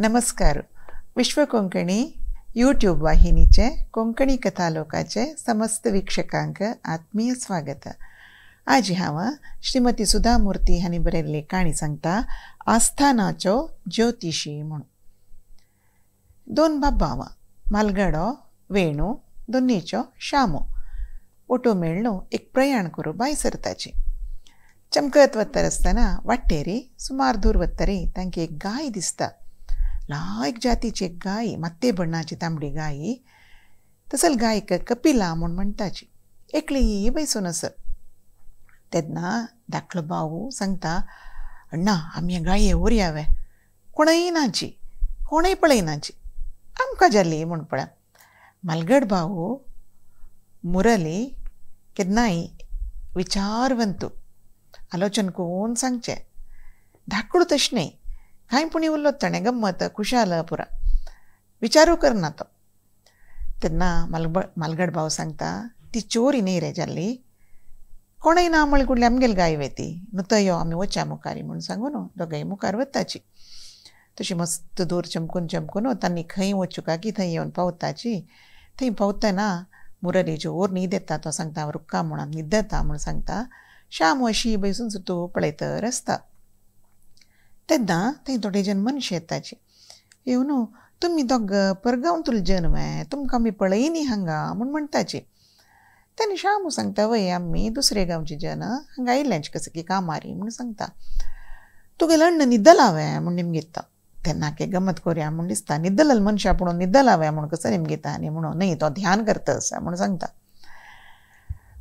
नमस्कार. विश्व कोंकणी यूट्यूब वाहिनीचे कोंकणी कथालोकाचे समस्त वीक्षकांक आत्मीय स्वागत. आज हांव श्रीमती सुधा मूर्ती हांणी बरयल्ली काणी सांगता, आस्थानाचो ज्योतिशी म्हूण. दोन बाबां, मालगडो वेणू, दोनीचो शामो, ओटो मेळ्ळो एक प्रयाण करूं बाय सरताची. चमकत वत्तर आसतना वाटेरी सुमार दूर वत्तरी तांकां एक गाय दिसता. लायक जातीची एक गाय, मात्ते बण्णाची तांबडी गाय. तसल गायक कपिला म्हूण म्हणटाची. एकली बैसून आस. तेन्ना धाकलो भाऊ सांगता, अण्णा आमी गाये व्हरया वे, कोणय नाची, कोणय पळयनाची, आमकां जाली म्हूण पळय. मालगड भाऊ मुरली केन्नाय विचारवंतू, आलोचन कोण सांगचें. धाकटो तशें न्हय, कांय पुणी उरलो ताणें गम्मत खुशाल पुरा, विचारू करना तो. तेन्ना मालगड भाव सांगता, ती चोरी न्ही रे जाल्ली, कोणय ना म्हळ्यार कुडली आमगेली गाय वेती, न्हू यो आमी वच्या मुखारी म्हूण सांगून दोगांय मुखार वताची. तशी मस्त दूर चमकून चमकून तांणी खंय वचूं की थंय येवन पावताची. थंय पावतना मुरली जोर न्हीद येता. तो सांगता रुक्का म्हूण न्हिदता म्हूण सांगता. श्याम अशी बैसून सुतू पळयतर आसता. तेन्ना थंय थोडे जण मनशां येताची. येवन तुमी दोग परगांव जन वे, तुमकां आमी पळयनी हांगा म्हूण म्हणटाची. तेन्ना श्यामू सांगता, वय आमी दुसरे गांवचे जन हांगा आयल्यांचे कसं की कामारी म्हूण सांगता. तुगेलो अण्ण न्हिदला वे म्हूण निमगिता. तेन्ना के गमत कोरया म्हूण दिसता, न्हिदलल मनशां पूण न्हिदला वे म्हूण कसो निमगिता आनी म्हणून न्हय तो ध्यान करता आसा म्हूण सांगता.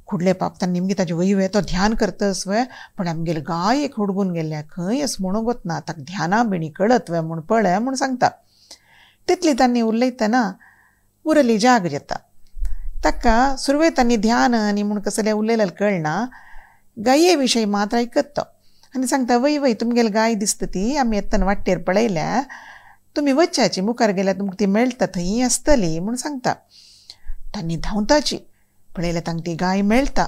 खुडले पाप तांणी निमगिताचे, वय वे तो ध्यान करतस वे, पण आमगेले गाय एक हुडगून गेल्या खंय अस म्हणूंक वतना ताका ध्याना बिणी कळत वे म्हूण पळय म्हूण सांगता. तितली तांणी उलयतना मुरली जाग जाता. ताका सुरवेक तांणी ध्यान आनी म्हूण कसलें उलयलें कळना, गाये विशय मात्र आयकत तो आनी सांगता, वय वय तुमगेली गाय दिसता ती आमी येतना वाटेर पळयल्या, तुमी वच्याची मुखार गेल्यार तुमकां ती मेळटा थंय आसतली म्हूण सांगता. तांणी धांवताची, पळयल्यार तांकां ती गाय मेळटा.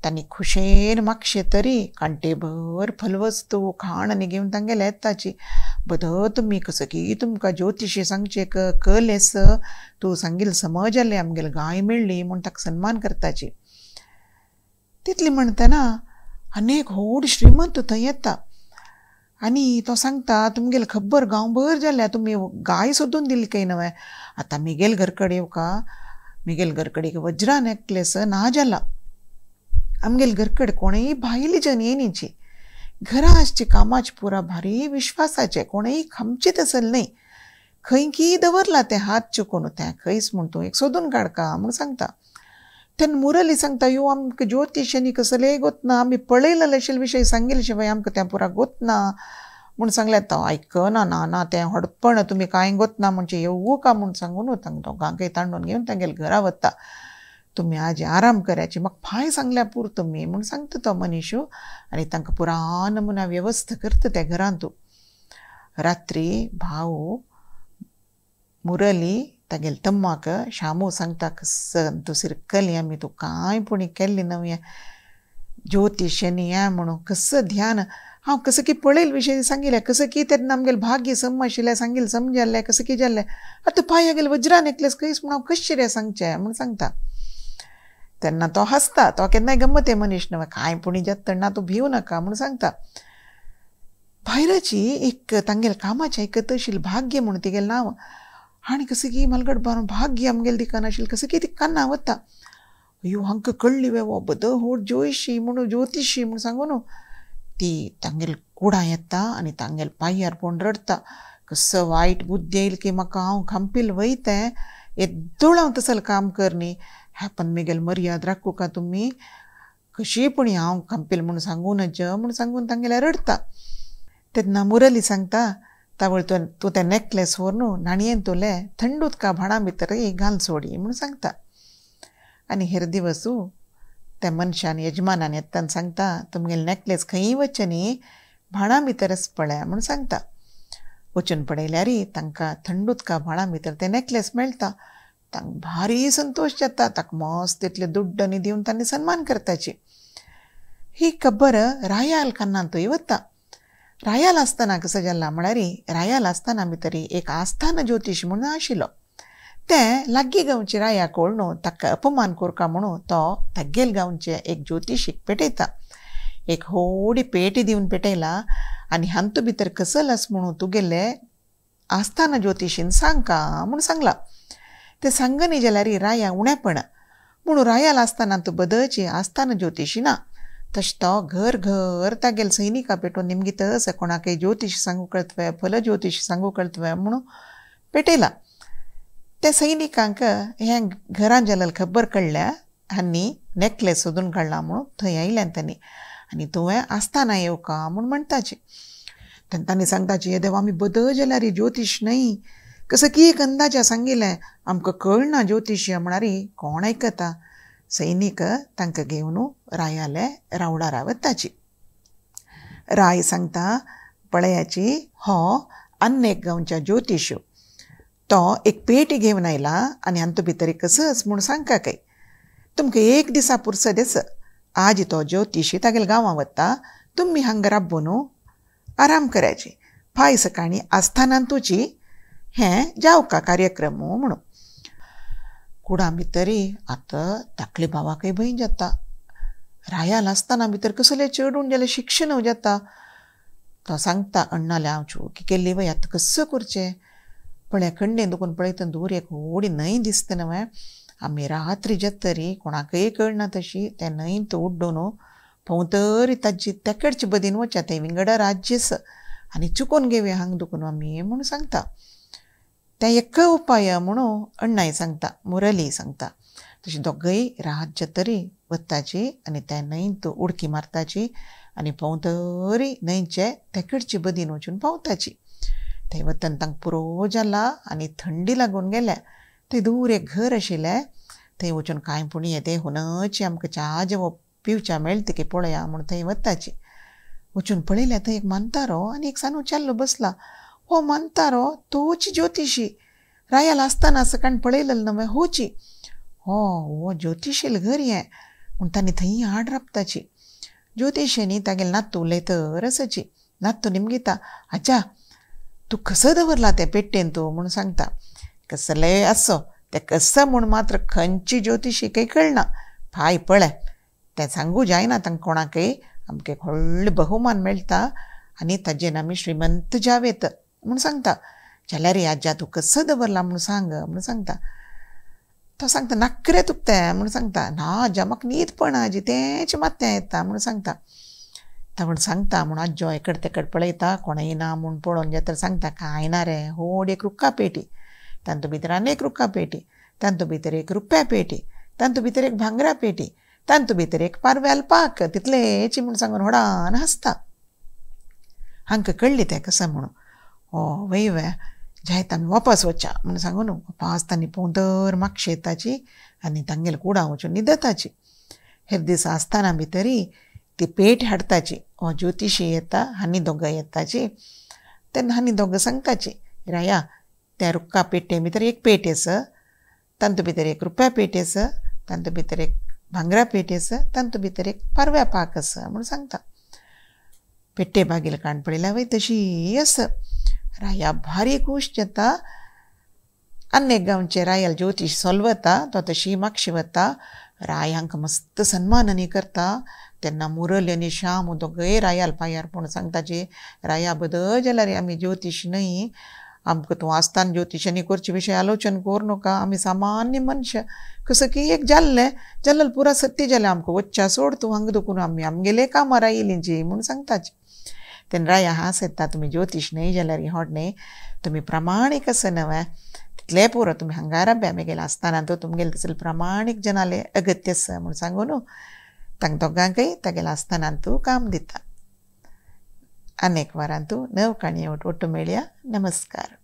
तांणी खुशेन मागशे तरी कांटेभर फलवस्तू खाण आनी घेवन तांगेले येताची. बद तुमी कसो की तुमकां ज्योतिशी सांगचें कलेस, तूं सांगील समज जालें आमगेली गाय मेळ्ळी म्हूण ताका सन्मान करताची. तितली म्हणटना अनेक व्हड श्रीमंत थंय येता आनी तो सांगता, तुमगेली खबर गांवभर जाल्या, तुमी गाय सोदून दिली काय न्हय, आतां मिगेल घरकडेन येवका, मिगेल घरकडेन वज्रा नेकलेस ना जाला, आमगेल घरकडेन कोणूय भायली जन येनीची, घरा आसची कामाची पुरा भारी विश्वासाचे, कोणूय खामचीत असल न्हय, खंय की दवरला तें हात चुकून तें खंयच म्हूण तूं एक सोदून काडका म्हूण सांगता. तेन्ना मुरली सांगता, यो आमकां ज्योतिशांनी कसलेय गोतना, आमी पळयलें अशें विशय सांगिल्ले शिवाय आमकां तें पुरा गोतना म्हूण सांगलें. तो आयकना, ना ना तें हडपण तुमी कांय गोतना म्हणजे येवू का म्हूण सांगून तांकां दोगांकय तांडून घेवन तांगेले घरा वता. तुमी आज आराम करायची, म्हाका फाय सांगल्या पूर तुमी म्हूण सांगता तो मनीशू आनी तांकां पुरा नमुना वेवस्था करता त्या घरांतू. रात्री भाऊ मुरली तागेले तम्माक शामू सांगता, कसं तूं सिरकली आमी, तूं कांय पुणी केल्ली नव्या ज्योतिशांनी या म्हणून कसं ध्यान हांव कसं की पळयल विशय सांगिल्लें, कसं की तेन्ना आमगेलें भाग्य सम आशिल्लें सांगिल्लें समजालें कसं की जाल्लें, आतां पांय गेले वज्रा नेकलेस खंयच म्हूण हांव कशें रे सांगचें म्हूण सांगता. तेन्ना तो हांसता, तो केन्नाय गम्मत मनीस न्हय, कांय पुणी जाता ना तूं भिवू नाका म्हूण सांगता. भायराची एक तांगेले कामाचें एक आशिल्लें भाग्य म्हूण तिगेलें नांव, आनी कसं की मालगड बारून भाग्य आमगेलें दिकान आशिल्लें कसं की ती कान्ना वता. अयो हांकां कळ्ळी वे हो बद व्हड जोयशी म्हणून ज्योतिशी म्हूण सांगून ती तांगेले कुडां येता आनी तांगेले पांयार पळोवन रडटा. कसो वायट बुद्धी येयली की म्हाका हांव खांपील वयतें, येद्दोळ हांव तसलें काम कर न्ही, ह्या पण मिगेल मर्याद राखू का तुमी, कशी पूण हांव खांपील म्हूण सांगू नज म्हूण सांगून तांगेले रडटा. तेन्ना मुरली सांगता, तावळ तूं तें नेकलेस व्हर न्हू न्हाणयेन तुलें थंड उदका भाणां भितर घाल सोडी म्हूण सांगता. आनी हेर दिवसू त्या मनशान यजमानान येतना सांगता, तुमगेले नेकलेस खंयी वचचें न्ही, भाणां भितरच पळय म्हूण सांगता. वचून पळयल्यार तांकां थंड उदका भाणां भितर तें नेकलेस मेळटा. तांकां भारी संतोश जाता, ताका मस्त इतले दुड्ड आनी दिवन तांणी सन्मान करताची. ही खबर रायाल कानांतूय वता. रायाल आसतना कसो जाला म्हळ्यार रायाल आसतना भितरी एक आस्थान ज्योतिश म्हणून आशिल्लो. ते लागीं गांवचे राया कोळणू ताका अपमान करका म्हणून तो तागेल गांवचे एक ज्योतिशीक पेटयता. एक व्हडली पेटी दिवन पेटयला आनी हांतू भितर कसल आस म्हणून तुगेले आस्थान ज्योतिशीन सांगका म्हूण सांगला. ते सांगनी जाल्यार राया उणेपण म्हणून रायाल आसतना तूं बदलची आस्थान ज्योतिशी ना. तशें तो घर घर तागेल सैनिका पेटोवन निमगी तस कोणाकय ज्योतिश सांगू कळतवे फल ज्योतिश सांगू कळतवे म्हणून पेटयला. त्या सैनिकांक हें घरान जाल्यार खबर कळ्ळ्या हांणी नेकलेस सोदून काडला म्हणून थंय आयल्यान तांणी आनी तुवें आसतना येवका म्हूण म्हणटाची. तेन्ना तांणी सांगताची, हे देवा आमी बदल जाल्यार ज्योतिश न्हय कसो की एक अंदाजा सांगिल्लें आमकां कळना ज्योतिश म्हळ्यार कोण आयकता. सैनीक तांकां घेवन रायाले रावळारा वताची. राय सांगता पळयाची हो आन्नेक गांवच्या ज्योतिश तो एक पेटी घेवन आयला आनी हांतू भितर कसच म्हूण सांगका काय तुमकां एक दिसा पुरसद आसा. आज तो ज्योतिशी तागेल्या गांवां वता, तुमी हांगा राबून आराम करायची, फाय सकाळीं आस्थानान तुजी हें जावका कार्यक्रम म्हणून. कुडां भितरी आतां धाकले भावाकय भंय जाता. रायाल आसतना भितर कसलें चेडून जाल्यार शिक्षण जाता. तो सांगता अण्णाले हांव चुकी केल्ली वय आतां कसो करचें. पळय खंडेन दुखून पळयता दूर एक व्हडली न्हंय दिसता न्हय. आमी रात्री जातरी कोणाकय कळना तशी त्या न्हंयत उड्डून भोंवतरी ताजी तेकडचे बदीन वच्या तें विंगड राज्यस आनी चुकोन घेवया हांगा दुखून आमी म्हूण सांगता. तें एक उपाय म्हणून अण्णाय सांगता मुरली सांगता. तशें दोगय रात जातरी वताची आनी त्या न्हंयत उडकी मारताची आनी भोंवतरी न्हंयचे तेकडचे बदीन वचून पावताची. थंय वतन तांकां पुरो जाला आनी थंडी लागून गेल्या. थंय दूर एक घर आशिल्लें थंय वचून कांय पूण येते हुनची आमकां च्या जेवप पिवच्या मेळटा की पळया म्हूण थंय वताची. वचून पळयल्यार थंय एक मानतारो आनी एक सानू चेल्लो बसला. हो मानतारो तोची ज्योतिशी रायाल आसतना सकाळी पळयलें न्हय होची हो हो ज्योतिशील घर हें म्हूण तांणी थंय हाड राबताची. ज्योतिशींनी तागेले नातू उलयतर आसाची. नातू निमगिता, आज्या तूं कसो दवरला तें पेट्टेन तूं म्हूण सांगता. कसलेय आसो तें कसो म्हूण मात्र खंयची ज्योतिशी काही कळना. फाय पळय तें सांगू जायना तांकां कोणाकय आमकां एक व्हडलो बहुमान मेळटा आनी ताजेन आमी श्रीमंत जावेत म्हूण सांगता. जाल्यार आज्या तूं कसो दवरला म्हूण सांग म्हूण सांगता. तो सांगता नाकरे तुका तें म्हूण सांगता. ना आज्या म्हाका न्हीद पडना आजी तेंच मात्तें येता म्हूण सांगता. तो म्हूण सांगता म्हूण आज्जो एकड तेकड पळयता कोणय ना म्हूण पळोवन जाल्यार सांगता कांय ना रे व्हड एक रुक्का पेटी, तांतू भितर आनी एक रुक्का पेटी, तांतू भितर एक रुप्या पेटी, तांतू भितर एक भांगरा पेटी, तांतू भितर एक पारव्याल पाक तितलेच म्हूण सांगून व्हडान हांसता. हांकां कळ्ळी तें कसो म्हणून हो वय वे जायत आमी वापस वच्या म्हूण सांगून वापस तांणी पोंदर मागशे येताची आनी तांगेले कुडां वचून न्हिदताची. हेर दीस आसतना भितरी ती पेट हाडटाची. हो ज्योतिशी येता हांणी दोगां येताची तेन्ना हांणी दोगां सांगताची, राया त्या रुक्का पेटे भितर एक पेट आसा, तांतू भितर एक रुप्या पेट आसा, तांतू भितर एक भांगरा पेट आसा, तांतू भितर एक पारव्या पाक आसा म्हूण सांगता. पेट्टे बागेल काण पळयल्यार वय तशी आसा. राया भारी खूश जाता. आनी एक गांवचे रायाल ज्योतिश सोलवता तो तशी मागशी वता. राय हांकां मस्त सन्मान आनी करता. तेन्ना मुरली आनी श्याम दोगय रायाल पांयार पूण सांगताची, राया बदल जाल्यार आमी ज्योतिश न्हय, आमकां तूं आसतना ज्योतिशांनी करचे विशय आलोचन करूं नाका, आमी सामान्य मनशां कसो की एक जाल्लें जाल्लें पुरा सत्य जालें आमकां वच्च्या सोड तूं हांगा दुखून आमी आमगेले कामार आयिल्लीं जी म्हूण सांगताची. तेन्ना राया हांस येता, तुमी ज्योतिश न्हय जाल्यार होड न्हय, तुमी प्रामाणीक आसा न्हय तितलें पुरो, तुमी हांगा राब्या आमगेले आसतना तो तुमगेले तसले प्रामाणीक जनाले अगत्य आसा म्हूण सांगून न्हू तांकां दोगांकय तागेल्या आसतना तूं काम दिता. आनी एक वारान तूं नव काणयो ओट्टू मेळया. नमस्कार.